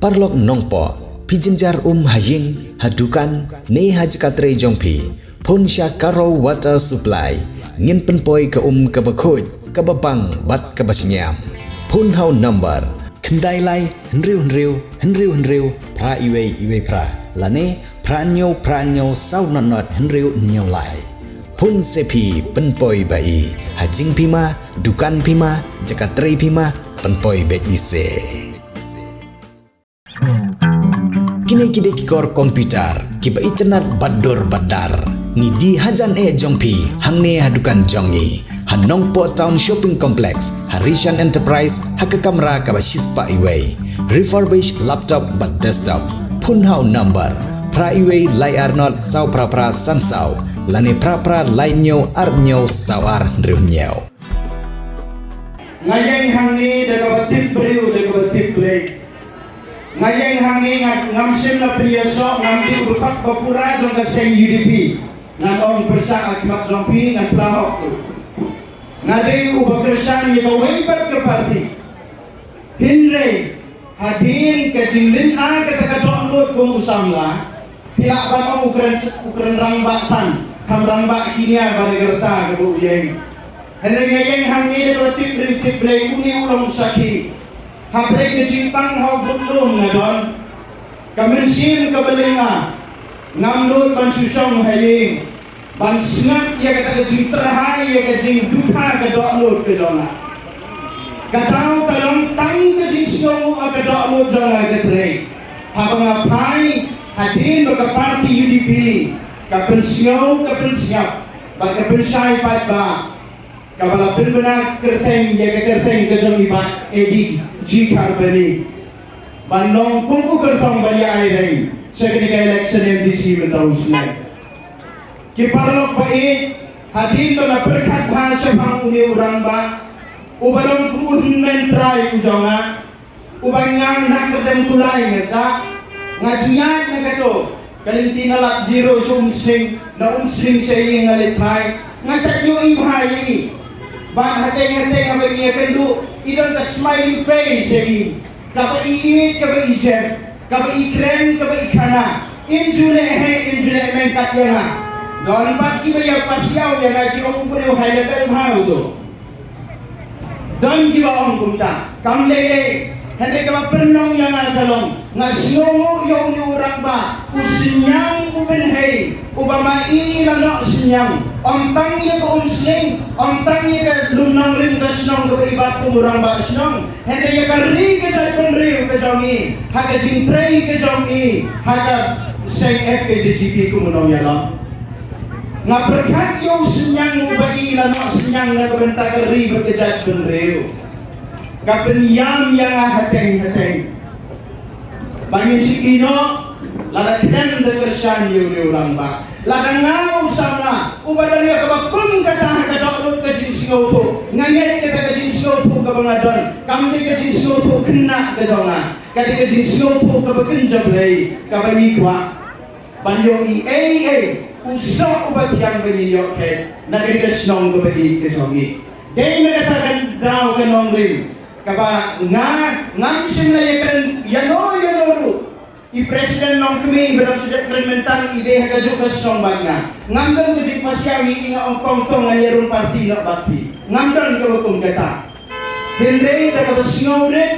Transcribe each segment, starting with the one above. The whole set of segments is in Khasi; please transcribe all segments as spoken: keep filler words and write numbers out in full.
Paralok Nongpoh, phi jynjar um ha ïing, ha dukan, ne ha jaka trei jong phi, phone sha Karo Water Supply. Ngin pynpoi ka um kaba khuid, kaba bang bad kaba shngiam. Phone ha u number khyndai lai hynriew hynriew hynriew hynriew phra iwei iwei phra, lane phra hynñiew phra hynñiew saw nod nod hynriew hynñiew lai. Phone se phi, pynpoi ba i. Ha jingpima, dukan pima, jaka trei pima, pynpoi beit i se. Kine ki dei ki kor computer kiba itynnad bad dur bad dar. Ngi die hajan eh jong phi hangne ha dukan jong ngi ha Nongpoh Town Shopping Complex, ha Rishan Enterprise, ha ka kamra kaba shispah iwei. Refurbish laptop bad desktop. Phone ha u number phra iwei lai ar nod saw phra phra san saw, lane phra phra lai hynñiew ar hynñiew saw ar hynriew hynñiew. Nga ïeng hangne da kaba tip briew, da kaba tip Blei. Nga ïeng hangne, nga, ngam shym la pynïasoh, ngam dei u dkhot ba pura jong ka seng U D P. Ngan ong pyrshah ha khmat jong phi, ngan phla hok. Nga dei uba kyrshan ïa kawei pat ka party. Hynrei hadien ka jinglynga kata ka dohnud kum u samla, phi lah ban ong u kren, u kren rangbah than, kham rangbah kinia ba da ka rta kaba u ïeng. Hynrei nga ïeng hangne da kaba tip briew tip Blei, une u long u sakhi. Hapdeng ka jingpang ha u butlum nga don ka mynsiem kaba lynga, ngam nud ban shu shong ha ïing ban sngap ïa kata ka jingtyrhai, ïa ka jingdukha ka dohnud ka jong nga. Ka daw ka long tang ka jingsngewnguh ka dohnud jong nga ka trei. Haba nga phai hadien ba ka party U D P ka pynsngew, ka pynsngap bad ka pynshai paidbah, kaba la pynbna kyrteng ïa ka kyrteng ka jong i Bah A D G Kharbani ban long kum u kyrtong ban ïa aireng sha kane ka election M D C mynta u snem. Ki paralok ba ïeit, hadien ba nga pyrkhat bha shaphang une u rangbah uba long kum u hynmen trai u jong nga, uba nga na ka dem kulai nga sah, nga ju ïaid na kato ka lynti na lad Jiro sha Umsning, na Umsning sha ïing, nga leit phai, nga sah ïohi bha ïa i. Bad hateng hateng haba ngi ïakynduh, i don ka smiling face ïa i, kaba i ïeit, kaba i jep, kaba i kren, kaba i khana. Im ju leh heh, im ju leh meng kat ïa nga. Don pat kiba ïa pasiaw ïa nga, ki ong u briew high level bha uto. Don kiba ong kumta, kam lei lei. Hynrei kaba pynlong ïa nga ka long, nga sngewnguh ïa une u rangbah, u synñiang u pynhei, uba ma i la noh synñiang. Ym tang ïa ka Umsning, ym tang ïa ka lum nongrim ka shnong kaba i bat kum u rangbah shnong, hynrei ïa ka ri ka jaitbynriew ka jong ngi ha ka jingtrei ka jong i ha ka seng F K J G P kum u nongïalam. Nga pyrkhat ïa u synñiang uba i la noh synñiang na ka bynta ka ri bad ka jaitbynriew. Ka pynïam ïa nga hateng hateng ba ngin shu ïehnoh lada khlem da kyrshan ïa u rangbah. Lada nga u samla uba don ïa kaba kum kata ha ka dohnud ka jingsngewthuh, nga ngeit kata ka jingsngewthuh kaba nga don kam dei ka jingsngewthuh khynnah ka jong nga, ka dei ka jingsngewthuh kaba kynja Blei, kaba ngi kwah ban ïohi ei ei u soh uba thiang ba ngin ïoh khet na kane ka shnong kaba ïeit ka jong ngi. Dei na kata ka daw ka nongrim kaba nga ngam shym la ïakren ïano ïano ruh. I President Nongkmie iba dang shu dep kren mynta i dei ha kajuh ka shnong bad nga. Ngam don ka jingpasiaw ïa i, nga ong kong to ngan ïarum party noh bad phi. Ngam don kaba kum kata. Hynrei da kaba sngewrit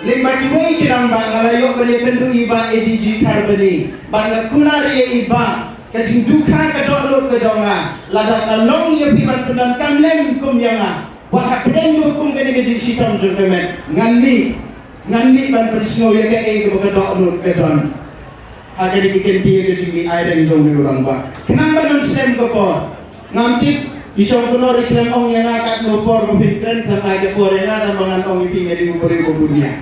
lyngba kiwei ki rangbah nga la ïoh ban ïakynduh i Bah A D G Kharbani bad nga kular ïa i Bah, ka jingdukha ka dohnud ka jong nga, lada ka long ïa phi ban pyndonkam lem kum ïa nga wat hapdeng kaba kum kane ka jingshitom jong ka met, ngan mih, ngan mih ban pynsngew ïa kaei kaba ka dohnud ka don. Ha kane ka kynti ka jingmih aireng jong une u rangbah. Khnang ba ngan sem ka por. Ngam tip, i shong kynnoh i kren ong ïa nga katno por ba phin kren, khlem ai ka por ïa nga, tang ba ngan ong ïa phi nga dei u briew ba bun ïa.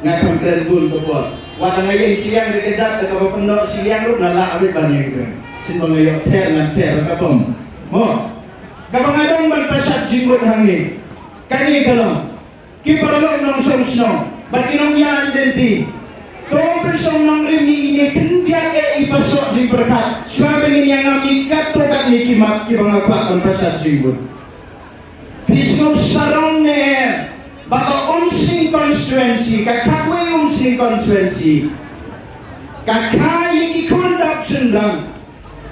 Nga kham kren bun ka por. Wat la nga ïeng shiliang da ka jat da kaba pyndoh shiliang ruh nga lah beit ban ïeng kren. Shen ba nga ïoh ther ngan ther ka bom. Mo. Kaba nga dang ban pashat jingmut hangne. Kane ka long. Ki paralok nongshong shnong bad ki nongïaid lynti, to pynshong nongrim ïa ine khyndiat eh i pasoh jingpyrkhat shuwa ba ngin ïa ngam ïa katto katne ki mat kiba nga kwah ban pashat jingmut. Phi sngew sarong ne em ba ka Umsning constituency, ka khatwei Umsning Constituency. Ka kha ïa ki khun dap shynrang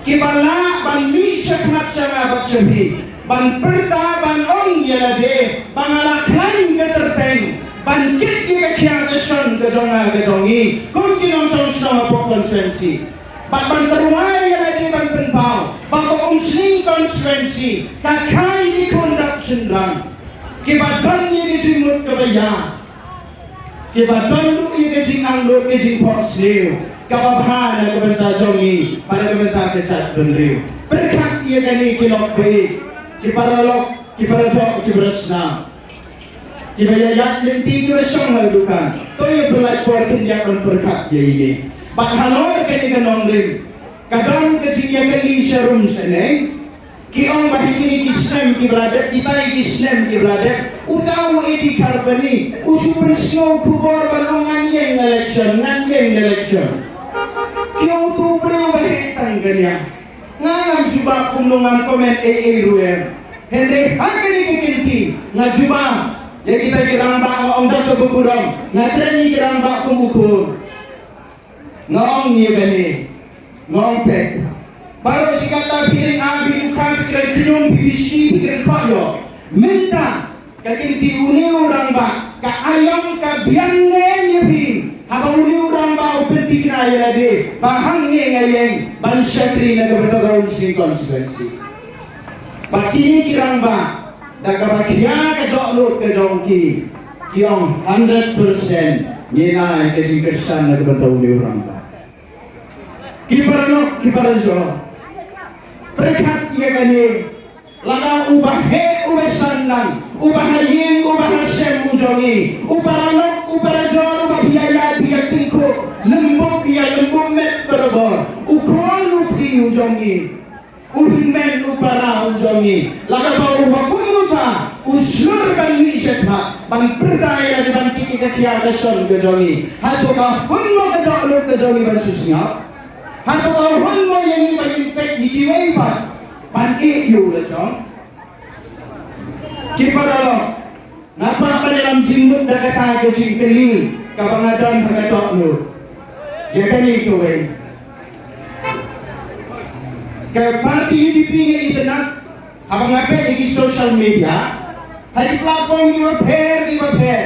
kiba lah ban mih shakhmat sha nga bad sha phi, ban pyrta, ban ong ïa lade ba nga la khlaiñ ka tyrpeng ban kit ïa ka khia ka shon ka jong nga ka jong ngi kum ki nongshong shnong hapoh constituency. Bad ban tyrwa ïa lade ban pynpaw ba ka Umsning constituency ka kha ïa ki khun dap shynrang kiba don ïa ka jingmut kaba ïa, kiba don ruh ïa ka jingangnud, ka jingphohsniew kaba bha na ka bynta jong ngi bad na ka bynta ka jaitbynriew. Pyrkhat ïa kane ki lok baieit, ki paralok, ki paradoh, ki parasnam, kiba ïaid lynti, kiba shong ha dukan. To ïa pynlait por khyndiat ban pyrkhat ïa ine. Bad halor kane ka nongrim ka don ka jingïakylli sharum shaneng. Ki ong ba ha kine ki snem kiba la dep, kitai ki snem kiba la dep, uta u A D Kharbani u shu pynsngew khubor ban ong ngan ïeng election, ngan ïeng election. Ki ong utu u briew ba heh tang kane. Nga ngam jubab kumno, ngam comment ei ei ruh em. Hynrei ha kane ka kynti nga jubab ïa kita ki rangbah, nga ong da kaba burom, nga kren ïa ki rangbah kum u khun. Nga ong ïa kane, nga ong peit. Baroh shi katta phi ring ah, phi dukha, phi kren khñium, phi bishni, phi kren khohjoh. Mynta ka kynti une u rangbah ka aïom ka biang ne em ïa phi haba une u rangbah u pynthikna ïa lade ba hangne nga ïeng ban shakri na ka bynta ka Umsning constituency. Bad kine ki rangbah da kaba khia ka dohnud ka jong ki, ki ong hundred percent ngin ai ka jingkyrshan na ka bynta une u rangbah. Ki paralok, ki parajor, pyrkhat ïa kane. Lada uba heh, uba sandang, uba ha ïing, uba ha sem u jong ngi, u paralok, u parajor, uba phi ïa ïaid, phi ïa tyngkhuh, lymbub ïa, lymbub met barabor, u khun u khri u jong ngi, u hynmen u para u jong ngi, lada ba uba kum uta u shlur ban mih shakhmat ban pyrta ïa lade ban kit ïa ka khia ka shon ka jong ngi, hato ka hun mo ka dohnud ka jong ngi ban shu sngap? Hato ka hun mo ïa ngi ban ïeng peit ïa kiwei pat ban ïeh ïa u la jong? Ki paralok, nga kwah ban ïalam jingmut da kata ka jingkylli kaba nga don ha ka dohnud. Ïa kane kawei, ka party U D P nga itynnad, haba nga peit ïa ki social media, ha ki platform kiba pher kiba pher,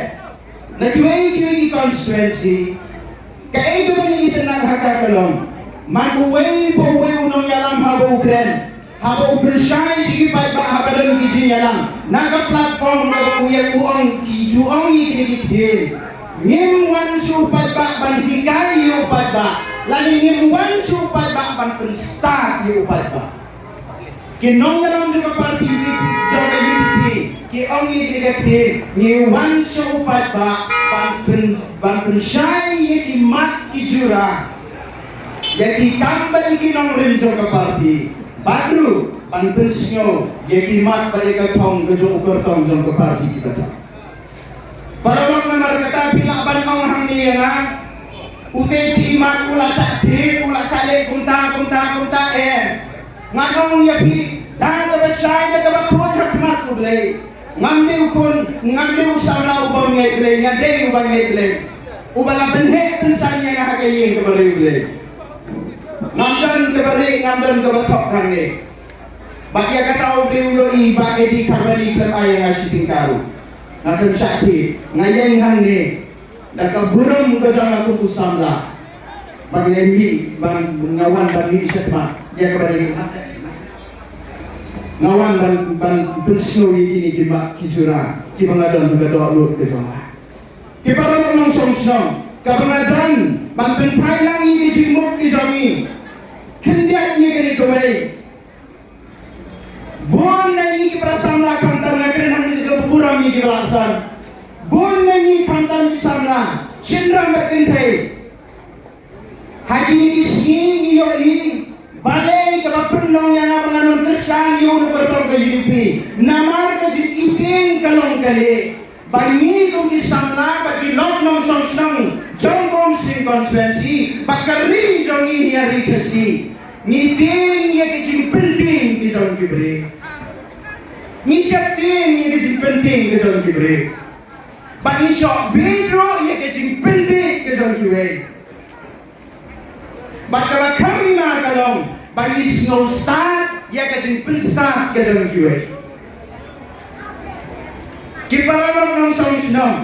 na kiwei kiwei ki constituency, kaei kaba nga itynnad ha ka ka long, man uwei pa uwei u nongïalam haba u kren, haba u pynshai sha ki paidbah haba don ki jingïalang na ka platform kaba u ïeng, u ong, ki ju ong ïa kine ki ktien. Ngim wan sha u paidbah ban hikai ïa u paidbah, lane ngim wan sha u paidbah ban pynstad ïa u paidbah. Ki nongïalam jong ka party U D P, jong ka U D P, ki ong ïa kine ki ktien, ngi wan sha u paidbah ban pyn, ban pynshai ïa ki mat ki jura, ïa ki kam bad ïa ki nongrim jong ka party, bad ruh ban pynsngew ïa ki mat bad ïa ka thong ka jong u kyrtong jong ka party kiba don. Paralok, namar kata phi lah ban ong hangne ïa nga, u Tei Teimat u la shah thied, u la shah leh kumta kumta kumta, em. Ngan ong ïa phi, da kaba shai, da kaba khuid ha khmat U Blei, ngam dei u khun, ngam dei u samla u bym ngeit Blei, nga dei u ba ngeit Blei, uba la pynheh pynsan ïa nga ha ka ïing kaba riewblei. Ngam don kaba rieh, ngam don kaba thok hangne. Bad ïa kata U Blei u ïohi ba A D Kharbani khlem ai ïa nga shi tyngka ruh. Nga khlem shah thied, nga ïeng hangne da ka burom ka jong nga kum u samla. Bad nga mih, ban, nga wan ban mih shakhmat ïa kaba dei, nga wan ban, ban pynsngew ïa kine ki mat ki jura kiba nga don ha ka dohnud ka jong nga. Ki paralok nongshong shnong, kaba nga don ban pynphai lang ïa ki jingmut ki jong ngi, khyndiat ïa kane kawei. Bun na ngi ki para samla, khamtam, nga kren hangne da ka burom ïa ki ba la san. Bun na ngi khamtam ki samla, shynrang bad kynthei, ha kine ki sngi ngi ïohi balei kaba pynlong ïa nga ba ngan wan kyrshan ïa u nongkyrtong ka U D P. Namar ka jingitieng ka long kane, ba ngi kum ki samla bad ki lok nongshong shnong jong ka Umsning constituency bad ka ri jong ngi hi ha ri Khasi, ngi tieng ïa ki jingpyntieng ki jong ki briew. Ngi sheptieng ïa ki jingpyntieng ki jong ki briew. Bad ngi shoh bieit ruh ïa ki jingpynbieit ki jong kiwei. Bad kaba kham hima ka long ba ngi sngewstad ïa ka jingpynstad ka jong kiwei. Ki paralok nongshong shnong,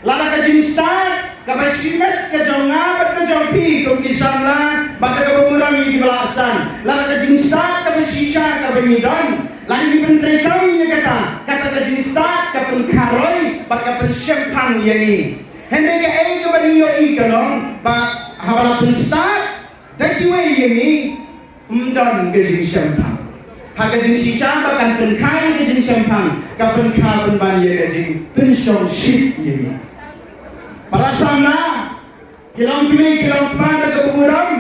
lada ka jingstad kaba shimet ka jong nga bad ka jong phi kum ki samla bad kaba burom ïa kiba la san, lada ka jingstad kaba shisha kaba ngi don, lada ngi pyntreikam ïa kata, kata ka jingstad ka pynkharoi bad ka pynshemphang ïa ngi. Hynrei kaei kaba ngi ïohi ka long ba haba la pynstad da kiwei ïa ngi, ym don ka jingshemphang. Ha ka jingshisha ba kan pynkha ïa ka jingshemphang, ka pynkha pynban ïa ka jingpynshongshit ïa ngi. Para samla, ki longkmie ki longkpa da kaba burom,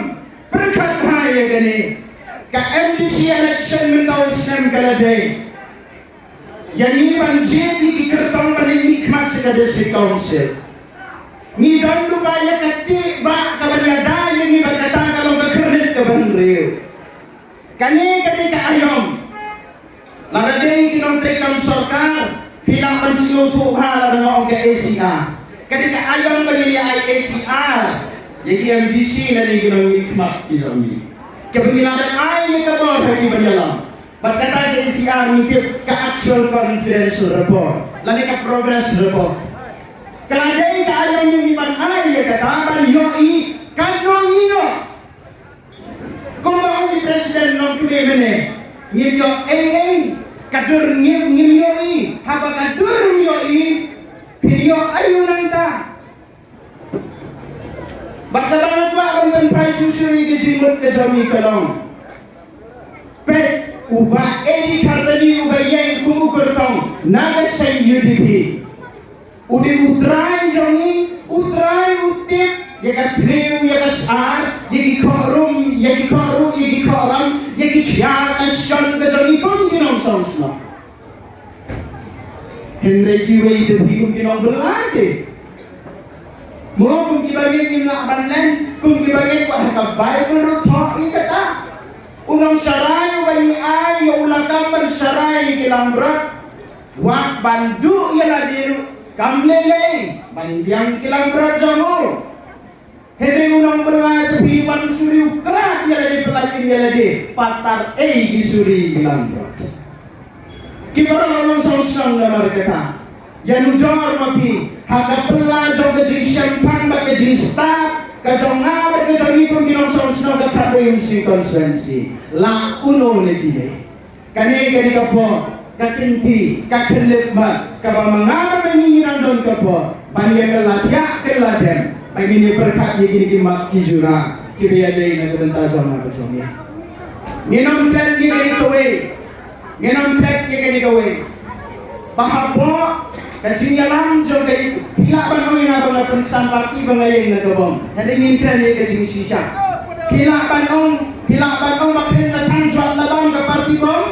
pyrkhat bha ïa kane. Ka M D C election mynta u snem ka la dei. Ïa ngi ban jied ïa ki kyrtong ban ïaid khmat sha ka District Council. Ngi don lypa ïa ka teh ba ka ban ïada ïa ngi bad kata ka long ka kyrnit ka ban riew. Kane ka dei ka aïom. Lada dei ki nongtrei kam sorkar, phi lah ban sngewthuh bha lada nga ong ka A C R. Ka dei ka aïom ba ngi ïa ai A C R ïa ki M D C lane ki nongmihkhmat ki jong ngi. Kaba ngi la dep ai ïa ka bor ha ki ban ïalam. Bad kata ka A C R ngi tip ka actual confidential report lane ka progress report. Ka la dei ka aïom ïa ngi ban ai ïa kata ban ïohi katno ngi ïoh. Kumba ong i President nongkmie mynne, ngim ïoh ei ei, ka dur ngim, ngim ïohi, haba ka dur ngim ïohi, phin ïoh aïu nangta. Bad kaba nga kwah ban pynphai shuh shuh ïa ka jingmut ka jong ngi ka long, peit u Bah A D Kharbani uba ïeng kum u kyrtong na ka seng U D P. U dei u trai jong ngi, u trai u tip ïa ka thliew, ïa ka shar, ïa ki khohrum, ïa ki khohruh, ïa ki khohram, ïa ki khia ka shon ka jong ngi kum ki nongshong shnong. Hynrei kiwei de phi kum ki nongbylla te. Mo kum kiba ngeit ngim lah ban len, kum kiba ngeit wat ha ka Baibl ruh thoh ïa kata. U nongsharai uba ngi ai ïa u lakam ban sharai ïa ki langbrot. Wat ban duh ïa lade ruh kam lei lei ban biang ki langbrot jong u. Hynrei u nongbylla te phi wan suri u krat ïa lade, pyllait ïa lade, patar ei ki suri ki langbrot. Ki para nongshong shnong namar kata, ïa nujor ma phi ha ka pla jong ka jingshemphang bad ka jingstad ka jong nga bad ka jong ngi kum ki nongshong shnong ka Thaddeum East Constituency. La uno ne kine. Kane ka dei ka por, ka kynti, ka khyllipmat kaba ma nga bad ma ngi ngi nang don ka por ban ïa kylla thiah kylla dem ba ngin ïa pyrkhat ïa kine ki mat ki jura kiba ïadei na ka bynta jong nga bad jong ngi. Ngin ym klet ïa kane kawei, ngin ym klet ïa kane kawei. Ba hapoh ka jingïalam jong ka, phi lah ban ong ïa nga ba nga pynsan party ba nga ïeng na ka bom. Hynrei ngin kren ïa ka jingshisha. Phi lah ban ong, phi lah ban ong ba kren na thang jwat la bam ka party bom.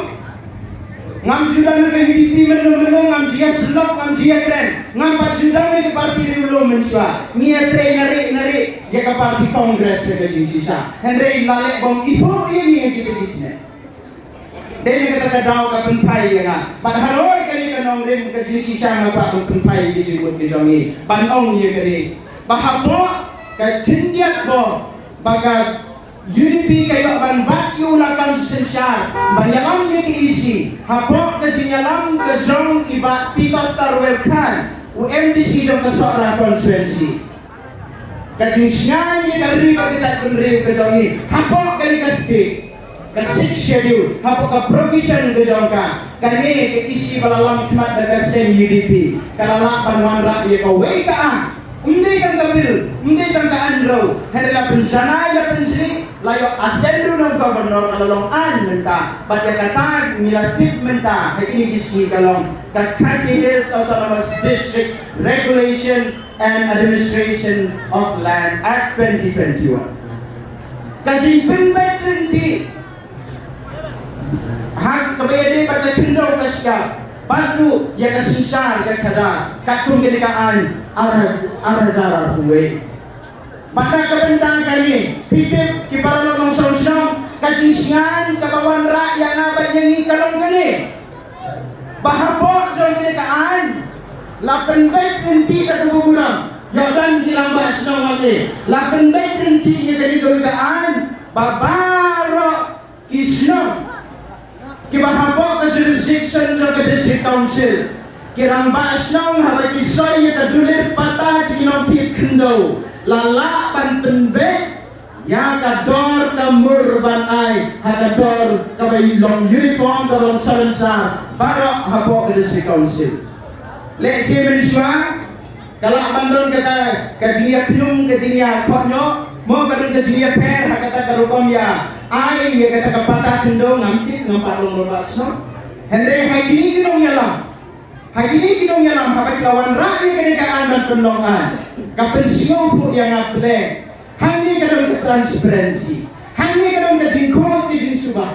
Ngam ju don na ka U D P mynno mynno, ngam ju ïa syllok, ngam ju ïa kren. Ngam pat ju don na ka party riewlum mynshuwa. Ngi ïa trei na ri na ri ïa ka party Congress ïa ka jingshisha. Hynrei la leh bom ithuh ïa ngi ha kita ki snem. Dei na kata ka daw ka pynphai ïa nga. Bad halor kane ka nongrim ka jingshisha nga kwah ban pynphai ïa ka jingmut ka jong ngi ban ong ïa kane. Ba hapoh ka khyndiat bor ba ka U D P ka ïoh ban bat ïa u lakam synshar ban ïalam ïa ka E C hapoh ka jingïalam ka jong i Bah Peter Starwell Khan, u M D C jong ka Sohra constituency. Ka jingsngew ïa ka ri bad ka jaitbynriew ka jong ngi hapoh kane ka state, ka Sixth Schedule, hapoh ka provision ka jong ka, kane ka E C ba la lam khmat da ka seng U D P ka la lah ban wanrah ïa kawei ka act. Ym dei tang ka bill, ym dei tang ka ain rew, hynrei la pynjanai, la pynjri, la ïoh assent ruh na u governor, ka la long ain mynta. Bad ïa kata ngi la tip mynta ha kine ki sngi ka long ka Khasi Hills Autonomous District Regulation and Administration of Land Act twenty twenty-one. Ka jingpynbeit ryntih ha kaba ïadei bad ka khyndew ka shyiap bad ruh ïa ka synshar ka khadar katkum kane ka ain ar, ar hajar arphew wei. Bad na ka bynta kane, phi tip ki paralok nongshong shnong, ka jingsngew kaba wanrah ïa nga bad ïa ngi ka long kane. Ba hapoh jong kane ka ain la pynbeit ryntih da kaba burom. Ïoh don Ki rangbah shnong hangne la pynbeit ryntih ïa kane kawei ka aiñ ba baroh ki shnong kiba hapoh ka jurisdiction jong ka District Council, ki rangbah shnong haba ki soi ïa ka dulir patta sha ki nongthied khyndew la lah ban pynbeit ïa ka dor ka mur ban ai ha ka dor kaba long uniform, kaba long salonsar baroh hapoh ka District Council. Lehse mynshuwa ka lah ban don kata ka jingïakynum, ka jingïakhohnoh, mo, ka don ka jingïapher ha kata ka rukom ïa ai ïa kata ka patta khyndew, ngam tip, ngam pat long rangbah shnong. Hynrei ha kine ki nongïalam, ha kine ki nongïalam haba ki la wanrah ïa kane ka aiñ ban pynlong aiñ, ka pynsngewthuh ïa nga pyrshah. Hangne ka don ka transparency, hangne ka don ka jingkhuid ka jingsuba.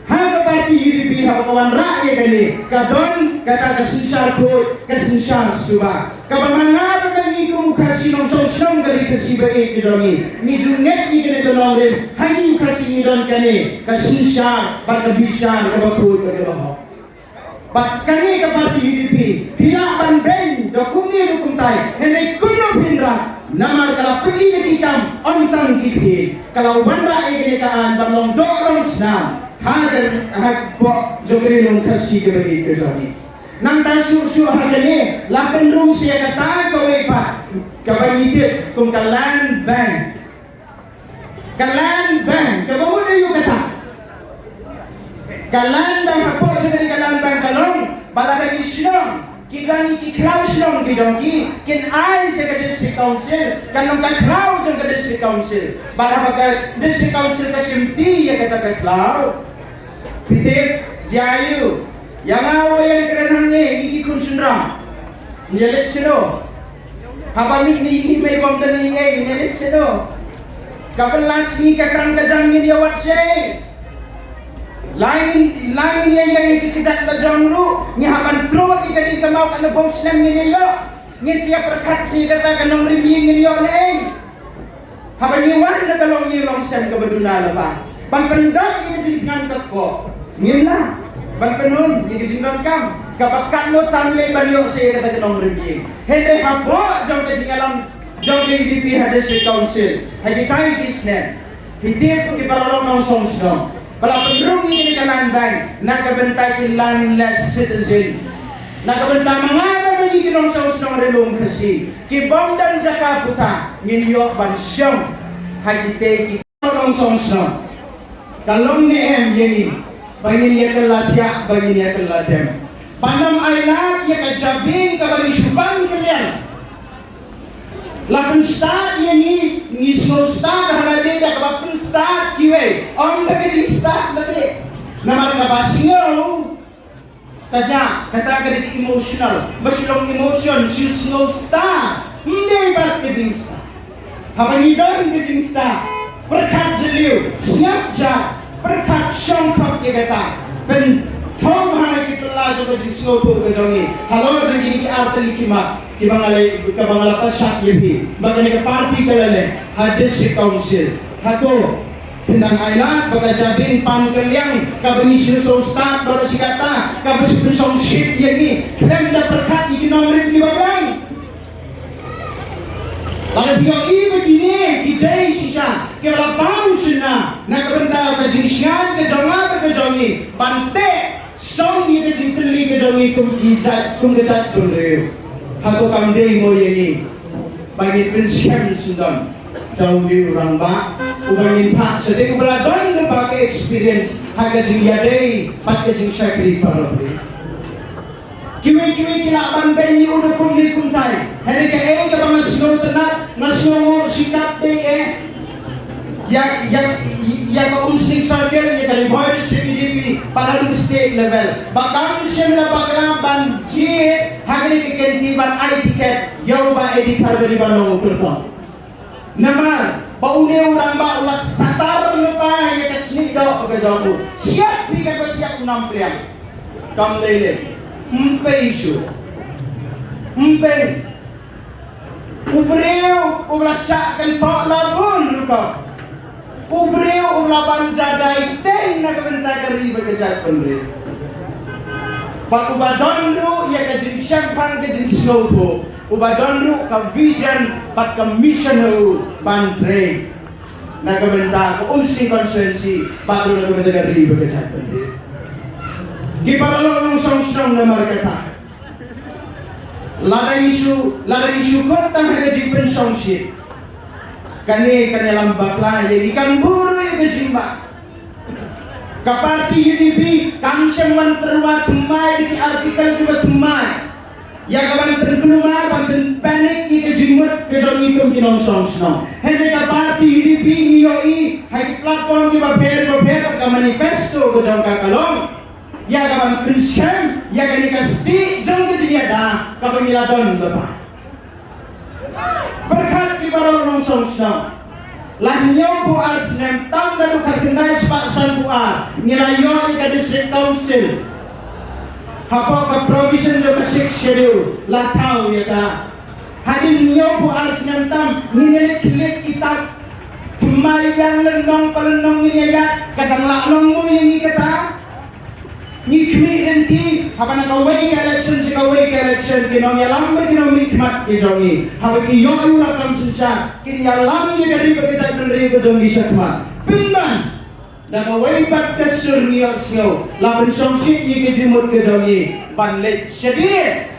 Ha ka party U D P haba ka wanrah ïa kane ka don kata ka synshar khuid ka synshar suba, kaba ma nga bad ma ngi kum u Khasi nongshong shnong ka ri Khasi ba ïeit ka jong ngi, ngi ju ngeit ïa kane ka nongrim. Ha ngi u Khasi ngi don kane ka synshar bad ka bishar kaba khuid bad kaba hok. Bad kane ka party U D P phi lah ban beiñ da kumne da kumtai, hynrei kumno phin rah? Namar ka la pyni da ki kam, ym tang ki khmih. Ka la wanrah ïa kane ka aiñ ban long doh rong snam ha ka, hapoh jong ka Ri Lum Khasi kaba ïeit ka jong ngi. Nangta shuh shuh ha kane la pynrung sa ïa kata kawei pat kaba ngi tip kum ka Land Bank. Ka Land Bank kaba mut aïu kata? Ka Land Bank, hapoh jong kane ka Land Bank ka long ba lada ki shnong ki don ki khlaw shnong ki jong ki, kin ai sha ka District Council, kan long ka khlaw jong ka District Council. Bad haba ka District Council ka shimti ïa kata ka khlaw, phi tip jia aïu? Ïa nga uba ïeng kren hangne, ngi ki khun shynrang, ngi ïaleit shano? Haba mih na ïing i mei bym don ïing ei, ngi ïaleit shano? Ka bylla sngi ka krang ka jam ngin ïa wad shei. Lai ngin, lai ngin ïa ïeng ïa ki kjat la jong ruh, ngi hap ban trud ïa ka ding ka maw, katno phew snem ngin ïa ïoh? Ngin sa ïa pyrkhat sha kata ka nongrim ïing ngin ïoh ne ei? Haba ngi wan na ka longïing longsem kaba duna lypa ban pyndap ïa ka jingthngan ka kpoh, ngim lah ban pynhun ïa ka jingdonkam kaba katno tam lei ban ïoh sha ïa kata ka nongrim ïing. Hynrei hapoh jong ka jingïalam jong ka U D P ha District Council ha kitai ki snem, phi tip ki paralok nongshong shnong, ba la pynrung ïa kane ka Land Bank na ka bynta ki landless citizen, na ka bynta ma nga bad ma ngi ki nongshong shnong Ri Lum Khasi ki bym don jaka puta, ngin ïoh ban shong ha kitei ki nongshong shnong. Ka long ne em ïa ngi ba ngin ïa kylla thiah, ba ngin ïa kylla dem, ban ym ailad ïa ka jabieng kaba ngi shu pan kylliang? La pynstad ïa ngi, ngi sngewstad ha lade da kaba pynstad kiwei, ym da ka jingstad lade. Namar kaba sngew ka jah, kata ka dei ka emotional, ba shu long emotion, shu sngewstad, ym dei bad ka jingstad. Haba ngi don ka jingstad, pyrkhat jylliew, sngap jah, pyrkhat shongkot ïa kata, pynthong ha ki pla jong ka jingsngewthuh ka jong ngi halor jong kine ki ar tylli ki mat kiba nga la, kaba nga la pynshad ïa phi ba kane ka party ka la leh ha District Council. Hato phin dang ailad ba ka jabieng pan kylliang kaba ngi shu sngewstad baroh shi katta, kaba shu pynshongshit ïa ngi, khlem da pyrkhat ïa ki nongrim kiba biang? Lada phi ïohi ba kine ki dei shisha kiba la paw shynna na ka bynta ka jingshngaiñ ka jong nga bad ka jong ngi ban teh shong ïa ka jingtylli ka jong ngi kum ki jait, kum ka jaitbynriew, hato kam dei mo ïa ngi ba ngin pynskhem syndon da une u rangbah uba ngin phah sha dei uba la don lypa ka experience ha ka jingïadei bad ka jingshakri para briew? Kiwei kiwei ki lah ban beiñ ïa u da kumne kumtai. Hynrei kaei kaba nga sngewtynnat, nga sngewnguh shikatdei eh ïa, ïa, ïa ka Umsning Circle, ïa ka Ri Bhoi District U D P, bad haduh state level, ba kam shym la bakla ban jied ha kane ka kynti ban ai tiket ïa u Bah A D Kharbari ban long u kyrtong. Namar ba une u rangbah u la satar lypa ïa ka snieh doh ka jong u. Siap phi katba siap u Nampriang. Kam dei lei. Ym pei shuh. Ym pei. U briew uba la shah kynthoh la bun rukom. U briew uba la ban jadai teng na ka bynta ka ri bad ka jaitbynriew. Bad uba don ruh ïa ka jingshemphang ka jingsngewthuh. Uba don ruh ka vision bad ka mission u ban trei na ka bynta ka Umsning constituency bad ruh na ka bynta ka ri bad ka jaitbynriew. Ki paralok nongshong shnong, namar kata, lada ngi shu, lada ngi shu khot tang ha ka jingpynshongshit, kane kan ïalam bakla ïa ngi, kan buh ruh ïa ka jingbam. Ka party U D P kam shym wan tyrwa thymmai da ki article kiba thymmai ïa ka ban pynkulmar, ban pynpanic ïa ka jingmut ka jong ngi kum ki nongshong shnong. Hynrei ka party U D P ngi ïohi ha ki platform kiba pher ba pher, ka manifesto ka jong ka ka long ïa ka ban pynskhem ïa kane ka stieh jong ka jingïada kaba ngi la don ba. Pyrkhat ki paralok nongshong shnong. La hynñiewphew ar snem tam, naduh khatkhyndai spah sanphew ar ngi la ïoh ïa ka District Council. Hapoh ka provision jong ka Sixth Schedule la thaw ïa ka. Hadien hynñiewphew ar snem tam ngin ïa leit khlieh kitab. Thymmai biang lynnong pa lynnong ngin ïa ïaid, ka dang lah long mo ïa ngi kata? Ngi khmih lynti, haba na kawei ka election sha kawei ka election, ki nongïalam bad ki nongmihkhmat ki jong ngi, haba ki ïoh ïa u lakam synshar, kin ïalam ïa ka ri bad ka jaitbynriew ka jong ngi shakhmat. Pynban, da kawei pat ka sur ngi ïohsngew, la pynshongshit ïa ka jingmut ka jong ngi ban leit shadien,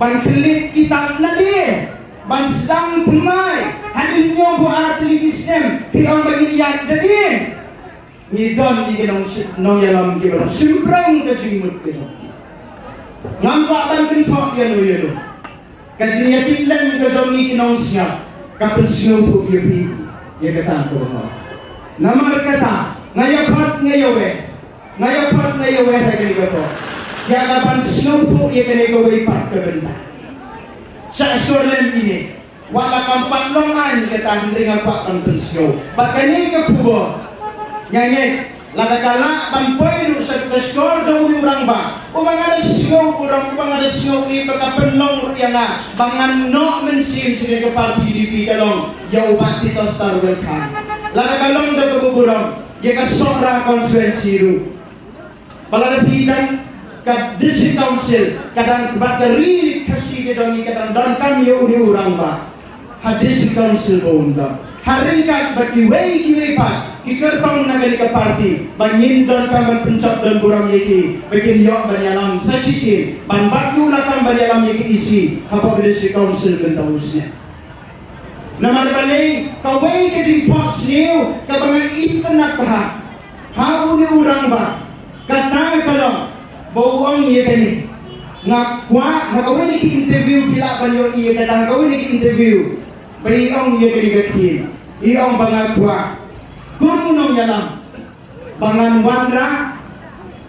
ban khlieh kitab nadien, ban sdang thymmai. Hadien hynñiewphew ar tylli ki snem phi ong ba ngin ïaid nadien. Ngi don ïa ki nong, nongïalam kiba shim prong ka jingmut ka jong ki. Ngam kwah ban kynthoh ïano ïano. Ka jingïatiplem ka jong ngi ki nongsngap ka pynsngewthuh ïa phi ïa kata kaba nga. Namar kata nga ïa khot nga ïa weh, nga ïa khot nga ïa weh ha kane ka por ïa ka ban sngewthuh ïa kane kawei pat ka bynta. Sa sor lem ine. Wat la kam pat long aiñ kata, hynrei nga kwah ban pynsngew. Bad kane ka khubor nga ngeit, lada ka lah ban poi ruh sha ka shkor jong u rangbah uba nga da sngew burom, uba nga da sngew ïeit ba ka pynlong ruh ïa nga ba ngan noh mynsiem sha ka party U D P, ka long ïa u Bah Titos Tarbel Than. Lada ka long da kaba burom ïa ka Sohra constituency ruh. Ba lada phi dang ka District Council, ka dang bad ka ri Khasi ka jong ngi ka dang donkam ïa une u rangbah ha District Council ba un don. Ha ryngkat bad kiwei kiwei pat ki kyrtong na kane ka party ba ngin donkam ban pynjop don burom ïa ki ba kin ïoh ban ïalam sa shisien ban bat ïa u lakam ban ïalam ïa ka E C hapoh ka District Council mynta u snem. Namar balei, kawei ka jingphohsniew kaba nga itynnad bha ha une u rangbah, kata ka long ba u ong ïa kane. Nga kwah, ha kawei na ki interview phi lah ban ïohi ïa kata, ha kawei na ki interview ba i ong ïa kane ka ktien. I ong ba nga kwah kum u nongïalam ba ngan wanrah,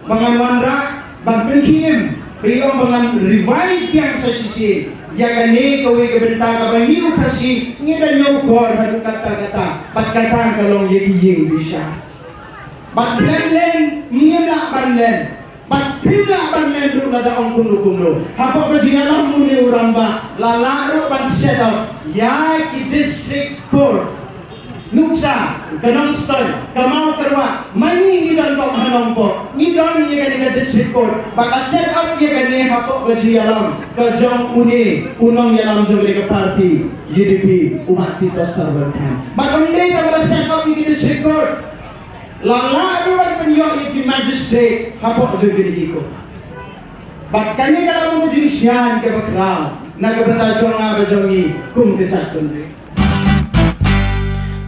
ba ngan wanrah ban pynkhie im, ba i ong ba ngan revive biang sa shisien ïa kane kawei ka bynta kaba ngi u Khasi ngi da ñiewkor haduh katta katta, bad kata ka long ïa ki ïing bishar. Bad khlem len, ngim lah ban len. Bad phim lah ban len ruh lada ong kumno kumno. Hapoh ka jingïalam une u rangbah la lah ruh ban set up ïa ki district court. Nuksa, ka Nongstoiñ, ka Mawkyrwat, ma ngi ngi don bok ha Nongpoh, ngi don ïa kane ka district court, bad la set up ïa kane hapoh ka jingïalam ka jong une u nongïalam jong kane ka party U D P, u Bah Titos Tarbel Than. Bad ym dei tang ba la set up ïa ka district court, la lah ruh ban pynïoh ïa ki magistrate hapoh jong kane ka court. Bad kane ka long ka jingsian kaba khraw na ka bynta jong nga bad jong ngi kum ka jaitbynriew.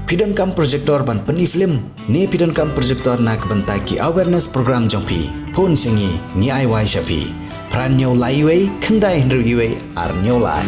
Phi donkam projector ban pyni film ne phi donkam projector na ka bynta ki awareness program jong phi? Phone sha ngi, ngi ai wai sha phi. Phra hynñiew lai wei, khyndai hynriew wei, ar hynñiew lai.